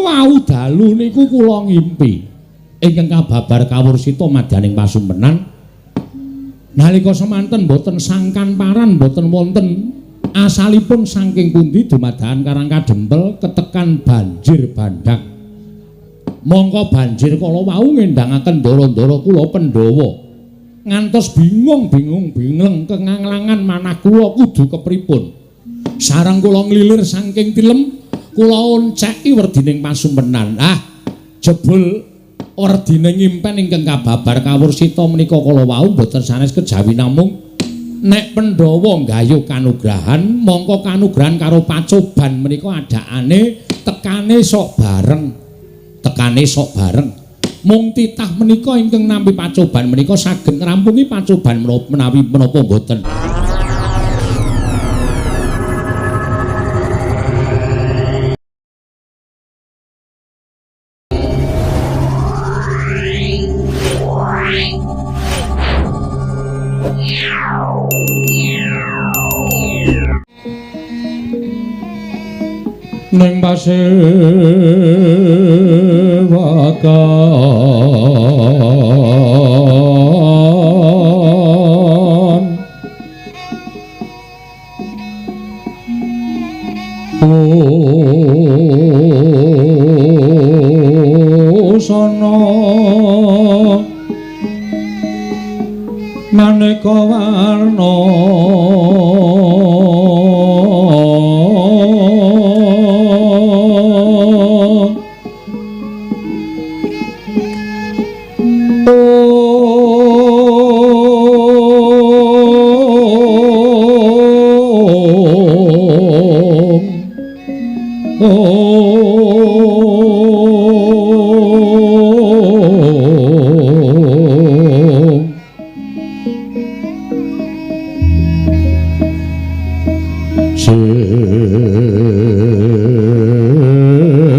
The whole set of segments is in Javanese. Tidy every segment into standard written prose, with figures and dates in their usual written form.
Wau dalu niku kula ngimpi ingkang kababar kawursita madyaning pasumpenan. Nalika semanten boten sangkan paran, boten wonten asalipun saking pundi dumadakan Karang Kadempel ketekan banjir bandhang. Mongko banjir kala wau ngendangaken ndara-ndara kula Pandhawa. Ngantos bingung-bingung bingleng kenganglangan manah kula kudu kepripun. Sareng kula nglilir saking tilem, kula onceki werdining pasumpenan. Ah, jebul werdine ngimpen ingkang kababar kawursita menika kala wau boten sanes kejawi namung nek Pandhawa nggayuh kanugrahan, mongko kanugrahan karo pacoban menika adakane tekane sok bareng. Tekane sok bareng. Mung titah menika ingkang nampi pacoban menika saged ngrampungi pacoban menawi menapa mboten. Ning pasewakan usana maneka warna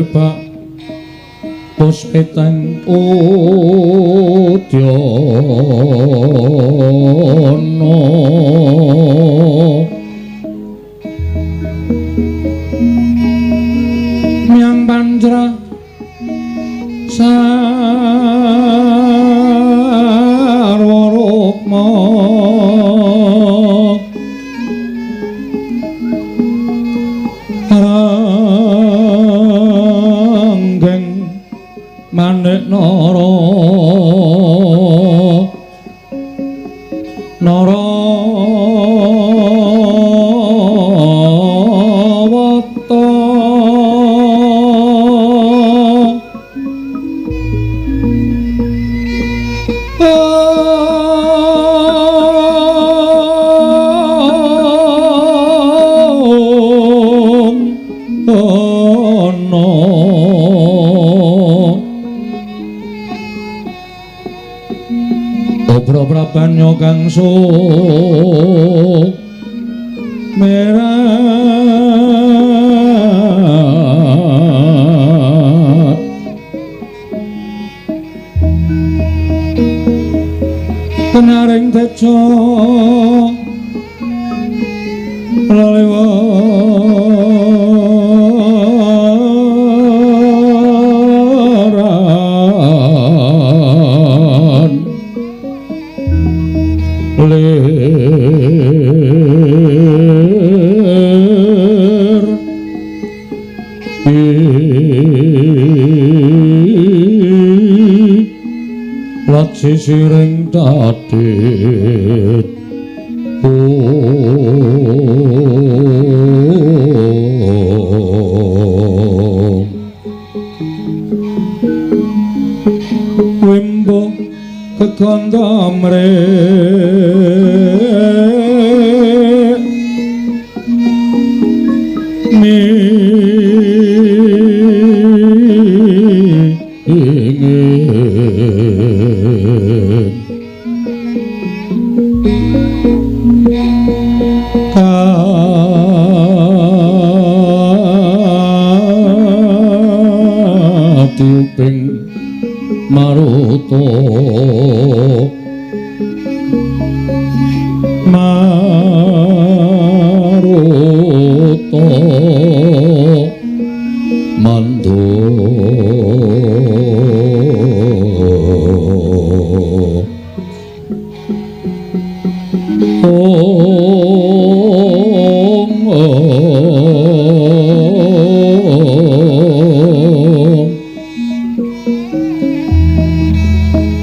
Sebak puspitang udyana miang panjra sarwa rukma ranggeng manik nara nara wata Obro prabanyo kang merah kenaring tejo lelewaran lir lat sisiring tatit wimbo kekandha mrek mingin katiuping maruta maruta mandura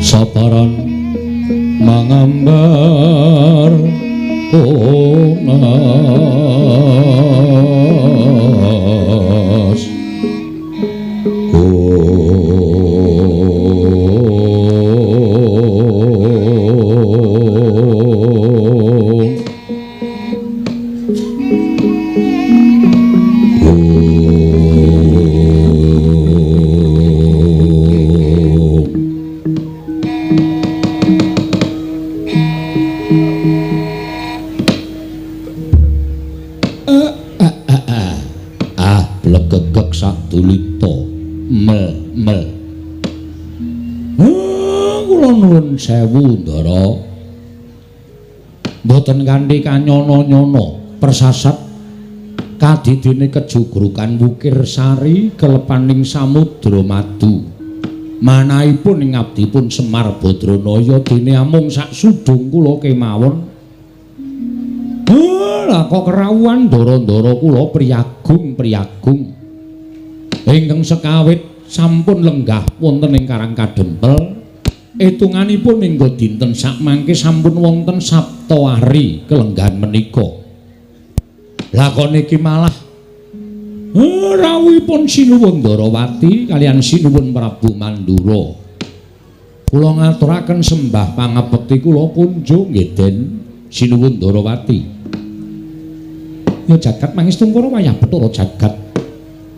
Saparan mangambar ungas. Kula nuwun sewu Ndara. Mboten kanthi kanyono-nyono persasat kadidine kejugrukan Wukir Sari kelepaning samudra madu. Manahipun ing abdipun Semar Badranaya dene amung sak sudung kula kemawon. Lah kok kerawuhan ndara-ndara kula priyagung-priyagung ingkang sekawit sampun lenggah wonten ing Karang Kadempel. Etunganipun hingga dinten sakmangke sampun wonten saptawari kelenggahan menika. Lah kok niki malah rawuhipun Sinuwun Ndarawati kaliyan Sinuwun Prabu Mandura. Kula ngaturaken sembah pangabekti kula kunjung nggih Den Sinuwun Ndarawati. Ya jagat mangestungkara wayah Bathara jagat.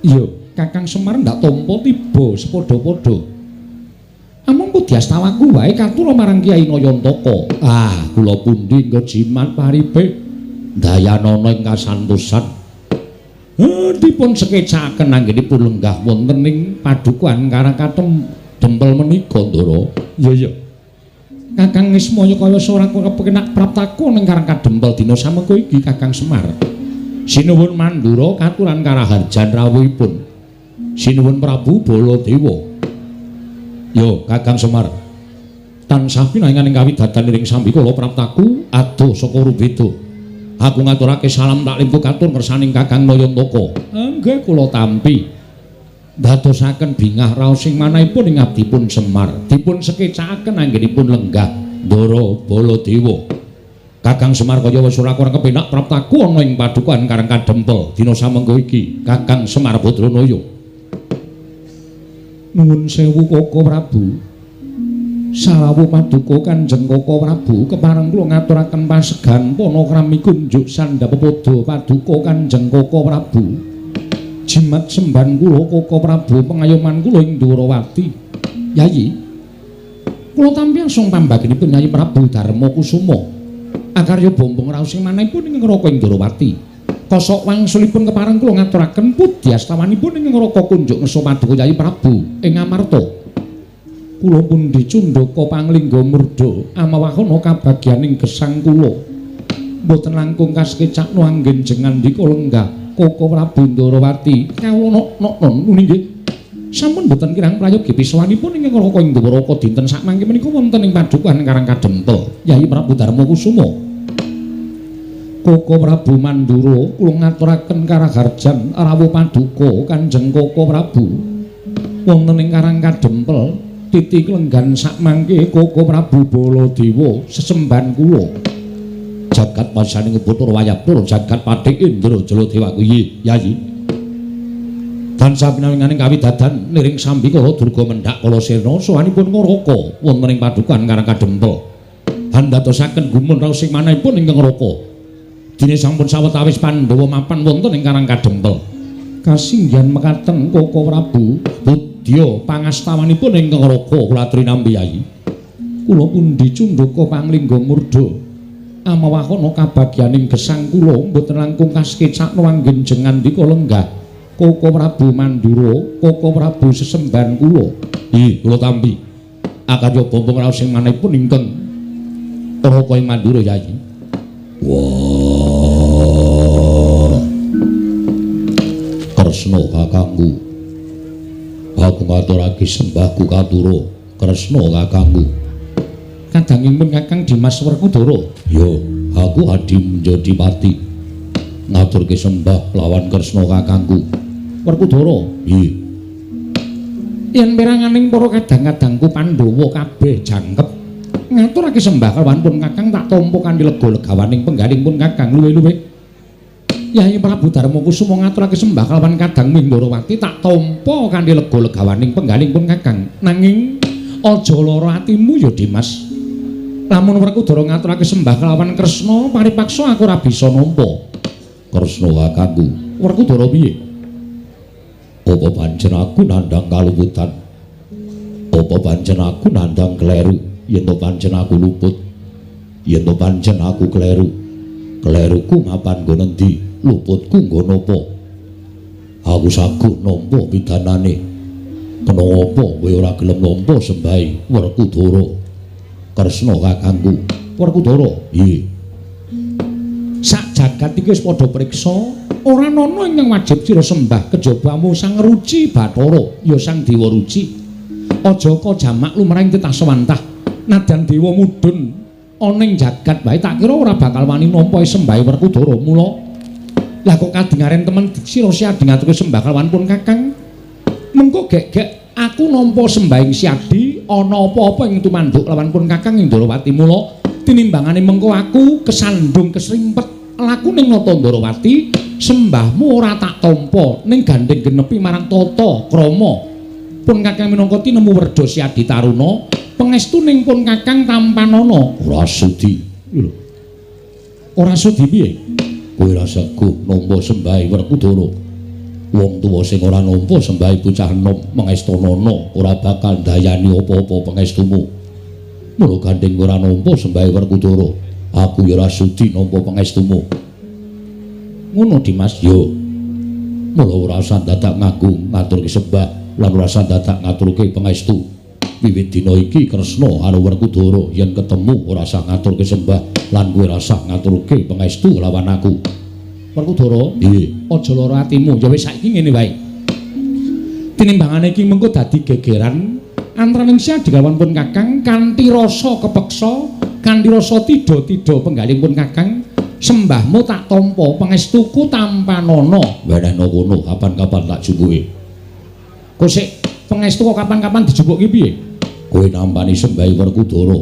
Ya Kakang Semar ndak tampa tiba sepadha-padha. Amung pudyastawaku wae katura marang Kyai Nayantaka. Ah, kula pundi nggo jimat paripe dayanana ing kasantosan. Dipun sekecaken anggenipun lenggah wonten ing padukuhan Karang Kadempel menika, Ndara. Iya, iya. Kakang Ismaya kaya ora kepenak praptaku ning Karang Kadempel dina samengko iki Kakang Semar. Sinuwun Mandura katuran karaharjan rawuhipun Sinuwun Prabu Baladewa. Yo Kakang Semar, tansah pinangan ing kawidadan ing sambikala praptaku adoh saka Rubeda. Aku ngaturake salam taklim katur ngersaning Kakang Nayantaka. Nggih kula tampi. Dadosaken bingah raos sing manahipun ing abdipun Semar. Dipun sekecakaken anggenipun lenggah Ndara Baladewa. Kakang Semar kaya wis ora kurang kepenak praptaku ana ing padukuhan Karang Kadempel dina samengko iki Kakang Semar Badranaya. Nuwun sewu Koko Prabu. Sarawuh paduka Kanjeng Koko Prabu kepareng kula ngaturaken pasegan panakrami kunjuk sandhapepada paduka Kanjeng Koko Prabu. Jimat semban kula Koko Prabu pengayoman kula ing Ndrawati. Yayi, kula tampi asung pambaginipun Yayi Prabu Darma Kusuma. Akarya bombong raos sing manahipun ing Raka ing Ndrawati. Kosok wangsulipun kepareng kula ngaturaken pudyastawanipun ing Raka kunjuk ngersa paduka Yayi Prabu ing Amarta. Kula pundi cundaka panglingga murda amawahana kabagyaning gesang kula. Mboten langkung kasekecakno anggen jengandika lenggah Koko Prabu Ndrawati. Kawula nok-noknon nuni nggih. Sampun mboten kirang prayogi pisawanipun ing Raka ing Dwaraka dinten sakmangke menika wonten ing padukuhan Karang Kadempel Yayi Prabu Darma Kusuma. Koko Prabu Mandura kula ngaturaken karaharjan rawuh paduka Kanjeng Koko Prabu wonten ing Karang Kadempel titi klenggan sakmangke Koko Prabu Baladewa sesembahan kula. Jagat wasaning Bathara Wayabdara jagat Patih Indra Jaladewa kuwi Yayi. Tansah pinawinganing kawidadan niring sambikala durga mendhak kala sirna sowanipun Ngaraka wonten ing padukuhan Karang Kadempel. Handadosaken gumun raos sing manahipun ingkang Ngaraka. Dene sampun sawetawis Pandhawa mapan wonten ing Karang Kadempel. Kasinggihan mekaten Koko Prabu budya pangastawanipun ingkang Raka kula aturi nampi Yayi. Kula pundi cundaka panglingga murda amawahana kabagyaning gesang kula mboten langkung kasekecakno anggen jengandika lenggah Koko Prabu Mandura, Koko Prabu sesembahan kula. Nggih, kula tampi. Akarya bombong raos sing manahipun ingkang Raka ing Mandura Yayi. Wah. Kresna kakangku. Aku ngaturake sembahku katura Kresna kakangku. Kadangipun Kakang Dimas Werkudara. Ya, aku Adi Menjodipati ngaturke sembah lawan Kresna kakangku. Werkudara, nggih. Yen peranganing para kadang-kadangku Pandhawa kabeh jangkep ngaturake sembah kelawan pun Kakang tak tampa kanthi lega legawaning penggaling pun Kakang luwih-luwih. Yayi Prabu Darma Kusuma ngaturake sembah kelawan Kadang Mindrawati tak tampa kanthi lega legawaning penggaling pun Kakang. Nanging aja lara atimu ya Dimas. Lamun Werkudara ngaturake sembah kelawan Kresna paripaksa aku ora bisa nampa. Kresna kakangku. Werkudara piye? Apa pancen aku nandhang kaluputan? Apa pancen aku nandhang kleru? Yen to pancen aku luput? Yen to pancen aku kleru? Kleruku mapan nggon endi? Luputku nggon apa? Aku saguh nampa pidanane. Kena apa kowe ora gelem nampa sembahe Werkudara? Kresna kakangku. Werkudara, nggih. Sak jagat iki wis padha priksa, ora ana ingkang wajib sira sembah kejabamu Sang Ruci Bathara, ya Sang Dewa Ruci. Aja jamak lumrahing titah sewantah. Nadyan dewa mudhun ana ing jagat wae tak kira ora bakal wani nampa sembahe Werkudara. Mula lah kok kadingaren temen sira Siadi ngaturke sembah kelawan pun Kakang. Mengko gek-gek aku nampa sembahing Siadi ana apa-apa ing tumanduk lawan pun Kakang ing Ndrawati. Mula tinimbangane mengko aku kesandung kesrimpet laku ning Nata Ndrawati, sembahmu ora tak tampa ning gandeng genepi marang tata krama. Pun Kakang minangka tinemu werda Siadi Taruna, pangestuning pun Kakang tampanana. Ora sudi. Lho. Ora sudi piye? Kowe ora saguh nampa sembahe Werkudara. Wong tuwa sing ora nampa sembahe bocah enom mengestanana ora bakal ndayani apa-apa pangestumu. Mula gandeng ora nampa sembahe Werkudara, aku ya ora sudi nampa pangestumu. Ngono Dimas, yo. Mula ora usah dadak ngaku ngaturke sembah lan ora usah dadak ngaturke pangestu. Wiwit dina iki Kresna karo Werkudara yen ketemu ora usah ngaturke sembah lan kowe ora usah ngaturke pangestu lawan aku. Werkudara, nggih, aja lara atimu. Ya wis saiki ngene wae. Tinimbangane iki mengko dadi gegeran antaraning Siadi kalawan pun Kakang kanthi rasa kepeksa, kanthi rasa tida-tida penggaling pun Kakang, sembahmu tak tampa, pangestuku tampanana. Wenehno kono kapan-kapan tak jupuke. Kok sik pangestu kok kapan-kapan dijupuki piye? Kowe nampani sembahe Werkudara.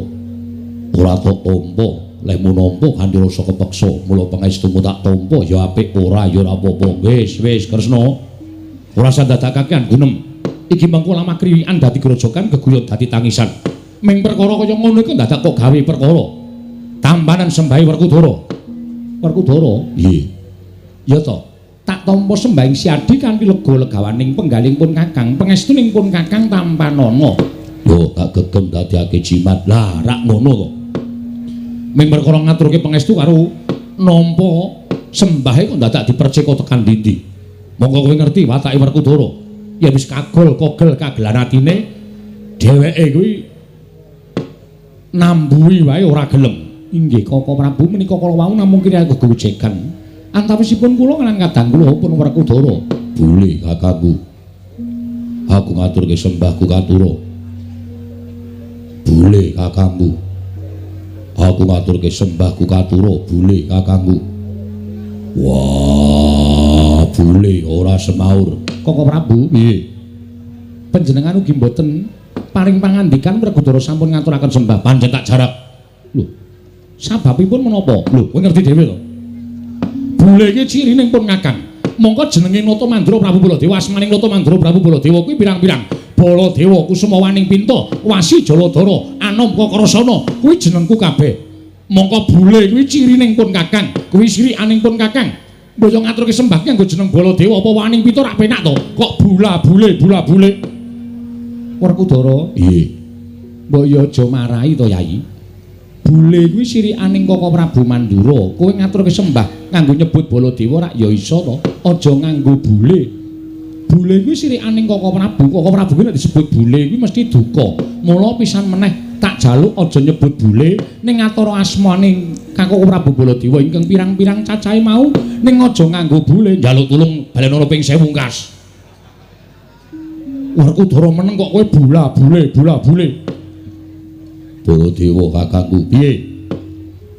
Ora tok tampa, lehmu nampa kanthi rasa kepeksa, mula pangestumu tak tampa ya apik ora ya ora apa-apa. Wis, wis Kresna. Ora usah dadak kakean gunem. Iki mengko lamah kriwikan dadi grojogan, geguyon dadi tangisan. Ming perkara kaya ngono iku dadak kok gawe perkara. Tampanan sembahe Werkudara. Werkudara, nggih. Ya to, tak tampa sembahing Siadi kanthi lega legawaning penggaling pun Kakang, pangestuning pun Kakang tampanana. Yo tak gegem dadiake jimat. Lah, rak ngono to. Ming perkara ngaturke pangestu karo nampa sembahe kok dadak dipercika tekan ndi-ndi. Monggo kowe ngerti watake Werkudara. Ya wis kagol kogel kagelan atine dheweke kuwi nambuhi wae ora gelem. Inggih Kaka Prabu, menika kala wau namung kira gegojegan. Antawisipun kula lan kadang kula pun Werkudara. Boleh kakangku. Aku ngaturke sembahku katura. Boleh kakangku. Aku ngaturke sembahku katura. Boleh kakangku. Wah, boleh ora semaur. Kaka Prabu, nggih. Panjenengan ugi mboten paring pangandikan Werkudara sampun ngaturaken sembah pancen tak jarak. Lho, sababipun menapa? Lho, kowe ngerti dhewe to? Bule iki cirine pun Kakang. Mongko jenenge Nata Mandura Prabu Baladewa, asmaning Nata Mandura Prabu Baladewa kuwi pirang-pirang. Baladewa Kusuma Waning Pinta, Wasi Jaladara, Anom Kakrasana, kuwi jenengku kabeh. Mongko bule kuwi cirine pun Kakang, kuwi sirikaning pun Kakang. Mbok yo ngaturke sembah ki nganggo jeneng Baladewa apa Waning Pinta rak penak to? Kok bula bule bula bule. Werkudara, nggih. Mbok yo aja marahi to, Yai. Bule kuwi sirikaning Kaka Prabu Mandura. Kowe ngaturke sembah nganggo nyebut Baladewa rak ya iso to? Aja nganggo bule. Bule kuwi sirikaning Kaka Prabu. Kaka Prabu kuwi nek disebut bule kuwi mesti duka. Mula pisan meneh tak jaluk aja nyebut bule ning ngatara asmane Kaka Prabu Baladewa ingkang pirang-pirang cacahe mau ning aja nganggo bule. Njaluk tulung balenono ping 1000 kas. Werkudara meneng kok kowe bula-bule bula-bule. Baladewa kakangku piye?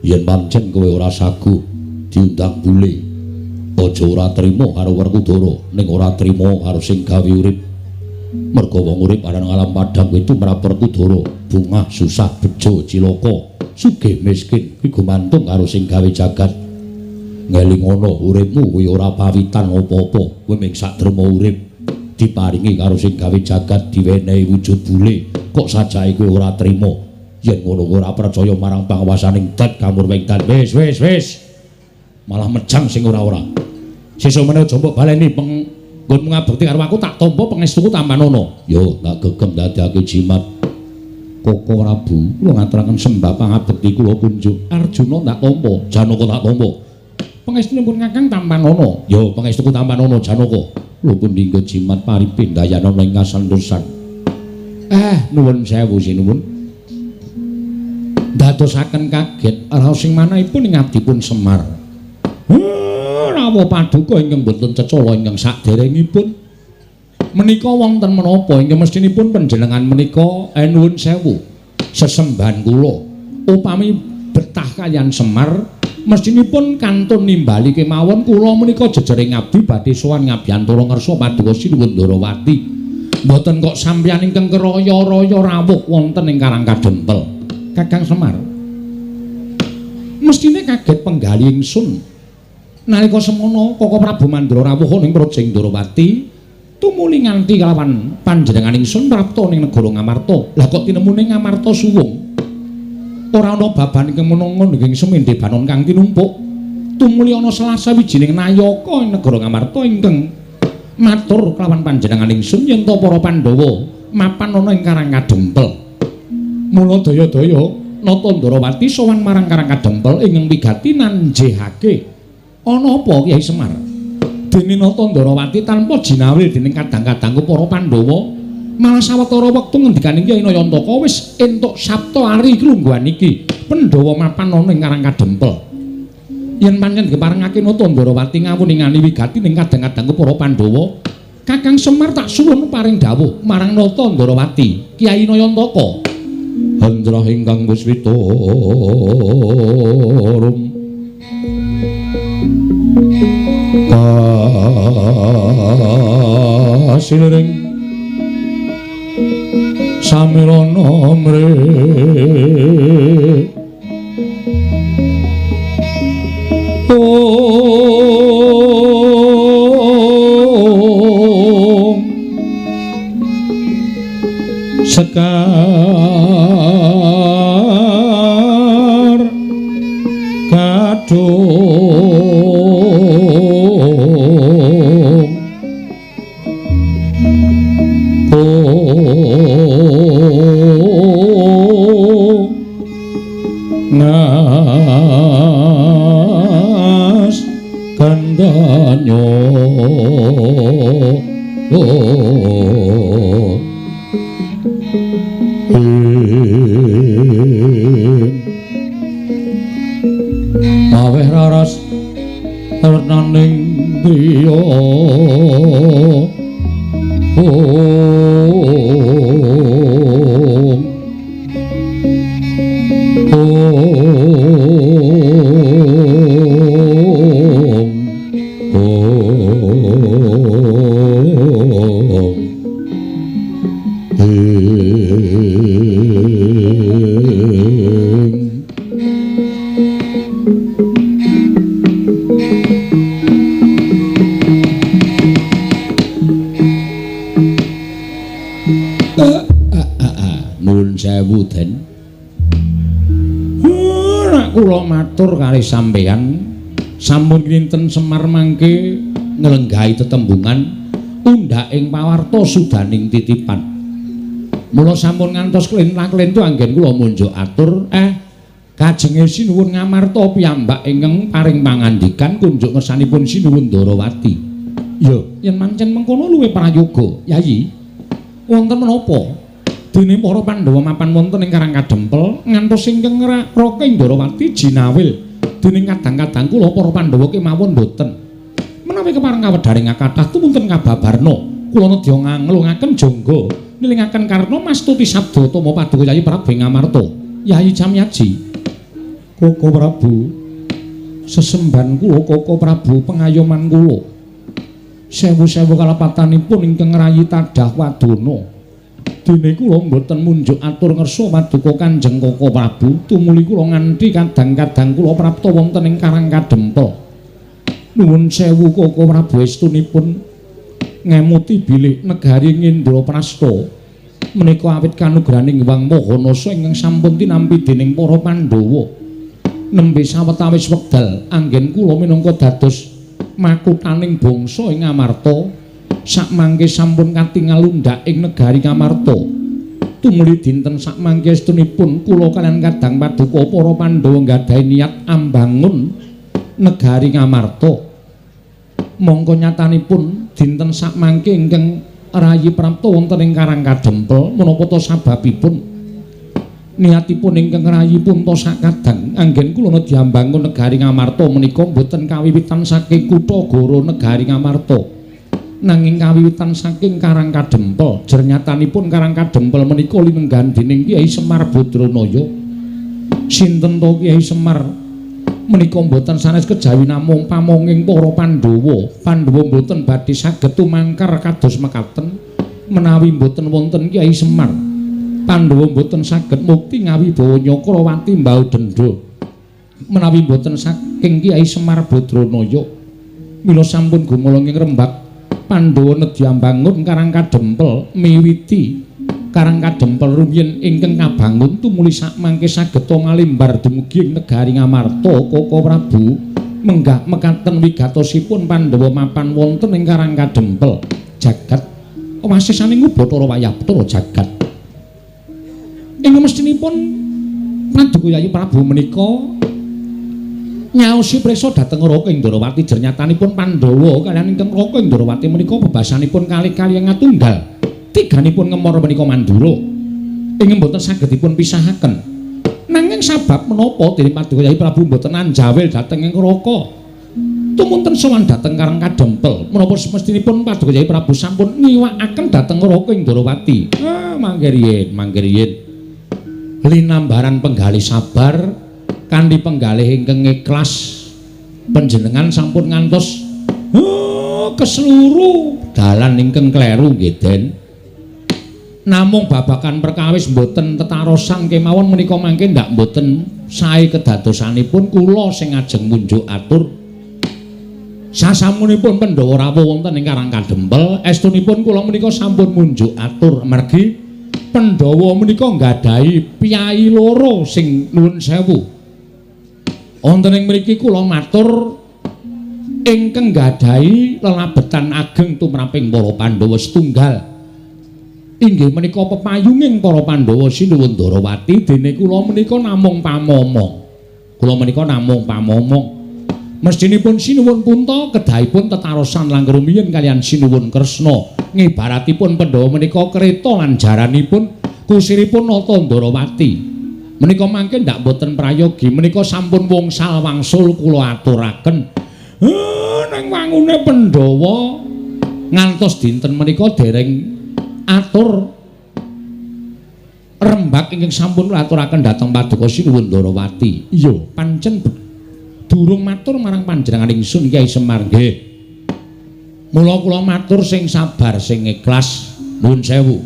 Yen pancen kowe ora saguh diundang bule, aja ora trima karo Werkudara, ning ora trima karo sing gawe urip. Merga wong urip ana nang alam padhang kuwi tumrap Werkudara, bungah susah bejo cilaka, sugih miskin kuwi gumantung karo sing gawe jagat. Ngelingono uripmu kuwi ora pawitan apa-apa, kowe mung sak derma urip diparingi karo sing gawe jagat, diwenehi wujud bule, kok sajake kowe ora trima. Yen ngono kowe ora percaya marang panguwasaning dat kamurwing dan. Wis wis wis. Malah mejang sing ora-ora. Sesuk meneh aja mbok baleni penggonmu ngabekti karo aku, tak tampa pangestuku tampanono. Yo tak gegem dadekake jimat. Koko Prabu kula ngaturaken sembah pangabekti kula kunjuk. Arjuna tak tampa, Janaka tak tampa. Pangestunipun Kakang tampanono. Yo pangestuku tampanono Janaka. Kula pun dinggo jimat paripindayanana ing kasantosan. Nuwun sewu sinuwun. Dadosaken kaget raos sing manahipun ing abdipun Semar. Rawuh paduka ingkang boten cecala ingkang saderengipun. Menika wonten menapa ingkang mestinipun panjenengan menika nuwun sewu sesembahan kula. Upami betah kaliyan Semar mestinipun kantun nimbali kemawon kula menika jejering abdi badhe sowan ngabiyantara ngersa paduka Sinuwun Ndarawati. Mboten kok sampeyan ingkang keraya-raya rawuh wonten ing Karang Kadempel. Kakang Semar mestine kaget penggali ingsun nalika semono Koko Prabu Mandra rawuh ning Praja Ndarawati tumuli nganti kelawan panjenengan ingsun prapta ning negara Ngamarta. Lah kok tinemune Ngamarta suwung ora ana baban ingkang menanga ing semende banon kang tinumpuk. Tumuli ana salah sawijining nayaka ing negara Ngamarta ingkang matur kelawan panjenengan ingsun yen ta para Pandhawa mapan ana ing Karang Kadempel. Mula daya-daya Nata Ndarawati sowan marang Karang Kadempel ingkang wigati nanjehake. Ana apa Kyai Semar? Dene Nata Ndarawati tanpa jinawil dening kadang-kadangku para Pandhawa, malah sawetara wektu ngendikaning Kyai Nayantaka wis entuk sabta ari klungguhan iki. Pandhawa mapan ana ing Karang Kadempel. Yen pancen diparengake Nata Ndarawati ngawuningani wigati ning kadang-kadangku para Pandhawa, Kakang Semar tak suwun paring dawuh marang Nata Ndarawati, Kyai Nayantaka. Hendra ingkang puswita rum kasiring samirana mre om sekar kadung ngas kandanyo maweh raras renaning driya om om om Nuwun sewu Den. Nek kula matur kalih sampeyan sampun kinten Semar mangke nglenggahi tetembungan undhak ing pawarta sudaning titipan. Mula sampun ngantos klentang-klentu anggen kula munjuk atur kajenge Sinuwun Ngamarta piyambak ingkang paring pangandikan kunjuk ngersanipun Sinuwun Ndarawati. Ya, yen mancen mengkono luwih prayoga, Yayi. Wonten menapa? Dene para Pandhawa mapan wonten ing Karang Kadempel ngantos ingkang ngraka Ndarawati jinawil dening kadang-kadang kula para Pandhawa kemawon boten. Menawi kepareng kawedharing kathah tumunten kababarna Kula nedya nglungaken jangga nilingaken karna mastuti sabda tama paduka Yayi Prabu ing Ngamarta. Yayi Camyaji. Koko Prabu, sesembahan kula Koko Prabu pengayoman kula. Sewu-sewu kalepatanipun ingkang ngrayi tadah wadana. Dene kula mboten munjuk atur ngersa paduka Kanjeng Koko Prabu, tumuli kula nganti kadang-kadang kula prapta wonten ing Karang Kadempel. Nuwun sewu Koko Prabu estunipun ngemuti bilih negari Ngendraprasta menika awit kanugrahaning Hyang Maha Nasa ingkang sampun tinampi dening para Pandhawa. Nembe sawetawis wekdal anggen kula minangka dados makuthaning bangsa ing Ngamarta sakmangke sampun katingal lundak ing negari Ngamarta. Tumuli dinten sakmangke estunipun kula kaliyan kadang paduka para Pandhawa nggadahi niat ambangun negari Ngamarta. Mongko nyatanipun dinten sakmangke ingkang rayi prapta wonten ing Karang Kadempel menapa ta sababipun niatipun ingkang rayi punta sakadang anggen kula nedya ambangun negari Ngamarta menika boten kawiwitan saking kutha Goro negari Ngamarta, nanging kawiwitan saking Karang Kadempel. Jernyatanipun Karang Kadempel menika linenggahan dening Kyai Semar Badranaya. Sinten to Kyai Semar menika mboten sanes kejawi namung pamonging para Pandhawa. Pandhawa mboten badhe saged tumangkar kados mekaten menawi mboten wonten Kyai Semar. Pandhawa mboten saged mukti ngawibawa Nyakrawati mbau dendha menawi mboten saking Kyai Semar Badranaya. Mila sampun gumolonging rembag Pandhawa nedya mbangun Karang Kadempel miwiti Karang Kadempel rumiyin ingkang kabangun tumuli sakmangke saged malimbar dumugi ing negari Ngamarta. Koko Prabu menggah mekaten wigatosipun Pandhawa mapan wonten ing Karang Kadempel jagat wasisaning Bathara Wayah Bathara jagat. Ing mestinipun Paduka Yayi Prabu menika nyaosi prisa dhateng Raka Indrawati. Jernyatanipun Pandhawa kaliyan ingkang Raka Indrawati menika bebasanipun kalih-kalih ngatunggal. Tiganipun ngemor menika Mandura ing mboten saged dipun pisahaken. Nanging sabab menapa dening Paduka Yayi Prabu mboten anjawil dhateng ing Raka tumunten sowan dhateng Karang Kadempel? Menapa semestinipun Paduka Yayi Prabu sampun ngiwakaken dhateng Raka Indrawati? Ah, mangke riyin, mangke riyin. Linambaran penggalih sabar kanthi penggalih ingkang ikhlas panjenengan sampun ngantos keseluruh dalan ingkang kleru nggih Den. Namung babagan perkawis mboten tetarosan kemawon menika mangke ndak mboten sae kedadosanipun kula sing ajeng munjuk atur. Sasampunipun Pandhawa rawuh wonten ing Karang Kadempel, estunipun kula menika sampun munjuk atur mergi Pandhawa menika nggadahi piyayi loro sing nuwun sewu. Wonten ing mriki kula matur ingkang nggadahi lelabetan ageng tumraping para Pandhawa setunggal. Inggih menika pepayunging para Pandhawa Sinuwun Ndarawati, dene kula menika namung pamomong. Kula menika namung pamomong. Mestinipun Sinuwun Punta kedahipun tetarosan langkung rumiyin kaliyan Sinuwun Kresna. Ngibaratipun Pandhawa menika kereta lan jaranipun kusiripun Nata Ndarawati. Menika mangke ndak mboten prayogi, menika sampun wongsal wangsul kula aturaken. Ning wangune Pandhawa ngantos dinten menika dereng atur rembag ingkang sampun kula aturaken dhateng Paduka Sinuwun Ndarawati. Iya, pancen durung matur marang panjenengan ingsun Kyai Semar nggih. Mula kula matur sing sabar sing ikhlas nuwun sewu.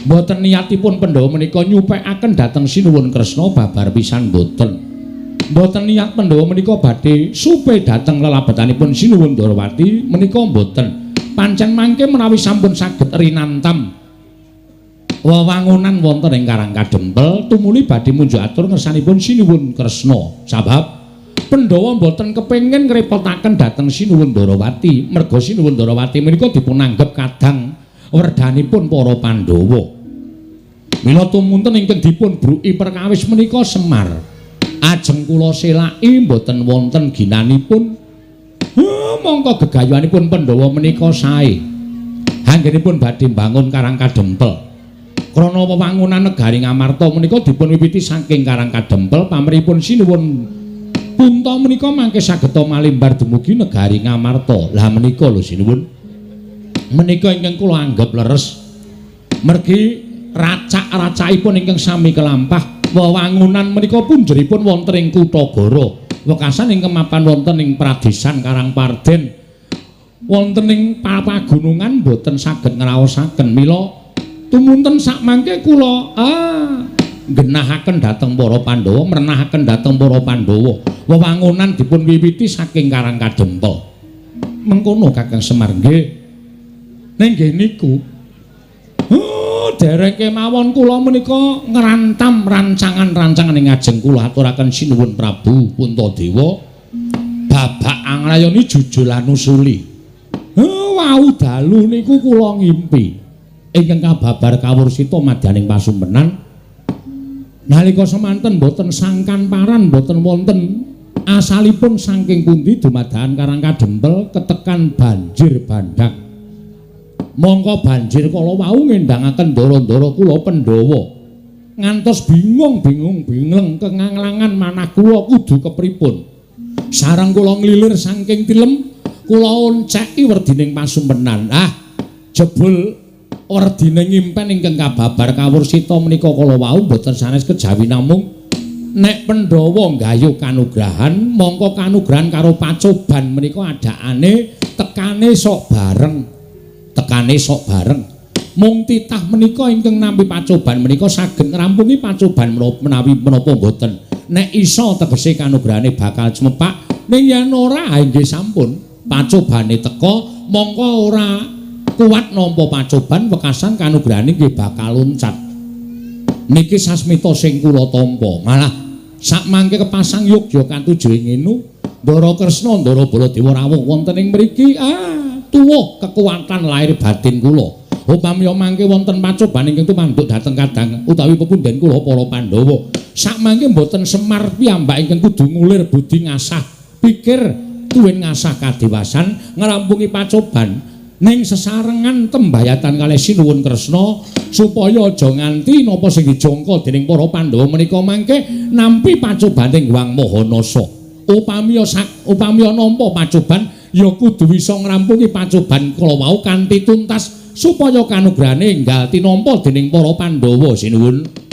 Mboten niatipun Pandhawa menika nyupekaken dhateng Sinuwun Kresna babar pisan mboten. Mboten niat Pandhawa menika badhe supe dhateng lelabetanipun Sinuwun Ndarawati menika mboten. Pancen mangke menawi sampun saged rinantam wewangunan wonten ing Karang Kadempel tumuli badhe munjuk atur ngersanipun Sinuwun Kresna. Sabab Pandhawa mboten kepengin ngrepotaken dhateng Sinuwun Ndarawati, merga Sinuwun Ndarawati menika dipunanggep kadang werdhanipun para Pandhawa. Mila tumunten ingkang dipun bruki perkawis menika Semar. Ajeng kula selaki mboten wonten ginanipun. Mongko gegayuhanipun Pandhawa menika sae. Anggenipun badhe mbangun Karang Kadempel. Krana wewangunan negari Ngamarta menika dipun wiwiti saking Karang Kadempel, pamrihipun Sinuwun Punta menika mangke saged malimbar dumugi negari Ngamarta. Lah menika lho Sinuwun. Menika ingkang kula anggep leres. Mergi racak-racakipun ingkang sami kelampah wewangunan menika punjeripun wonten ing Kutagara. Wekasan ingkang mapan wonten ing Pradesan Karangparden. Wonten ing pagunungan boten saged ngraosaken. Mila tumunten sakmangke kula genahaken dhateng para Pandhawa, mrenahaken dhateng para Pandhawa. Wewangunan dipun wiwiti saking Karang Kadempel. Mengkono Kakang Semar nggih. Ning nggih niku. Oh, dereng kemawon kula menika ngrantam rancangan-rancangan ing ngajeng kula aturaken sinuwun Prabu Puntadewa. Babak anglayoni jujul anusuli. Oh, wau dalu niku kula ngimpi ingkang kababar kawursita madyaning pasumpenan. Nalika semanten boten sangkan paran boten wonten asalipun saking pundi dumadakan Karang Kadempel ketekan banjir bandhang. Mongko banjir kala wau ngendangaken ndara-ndara kula Pandhawa. Ngantos bingung-bingung bingleng kenganglangan manah kula kudu kepripun. Sareng kula nglilir saking tilem, kula onceki werdining pasumpenan. Ah, jebul werdine ngimpen ingkang kababar kawursita menika kala wau boten sanes kejawi namung nek Pandhawa nggayuh kanugrahan, mongko kanugrahan karo pacoban menika adakane tekane sok bareng. Tekane sok bareng. Mung titah menika ingkang nampi pacoban menika saged ngrampungi pacoban menawi menapa mboten. Nek iso tegese kanugrahane bakal cumepak, ning yen ora nggih sampun pacobane teka mongko ora kuat nampa pacoban wekasan kanugrahane nggih bakal loncat. Niki sasmita sing kula tampa. Malah sakmangke kepasang yogya katuju ing ngenu, Ndara Kresna Ndara Baladewa rawuh wonten ing mriki. Ah, tuwuh kekuatan lahir batin kula. Upami mangke wonten pacoban ingkang tumanduk dhateng kadang utawi pepunden kula para Pandhawa. Sakmangke mboten Semar piyambak ingkang kudu ngulir budi ngasah pikir tuwin ngasah kadewasan ngrampungi pacoban ning sesarengan tembayatan kalih Sinuwun Kresna supaya aja nganti napa sing dijangka dening para Pandhawa menika mangke nampi pacobaning Hyang Mahanasa. Upami upami nampa pacoban ya kudu bisa ngrampungi pacoban kala wau kanthi tuntas supaya kanugrahane enggal tinampa dening para Pandhawa. Sinuwun.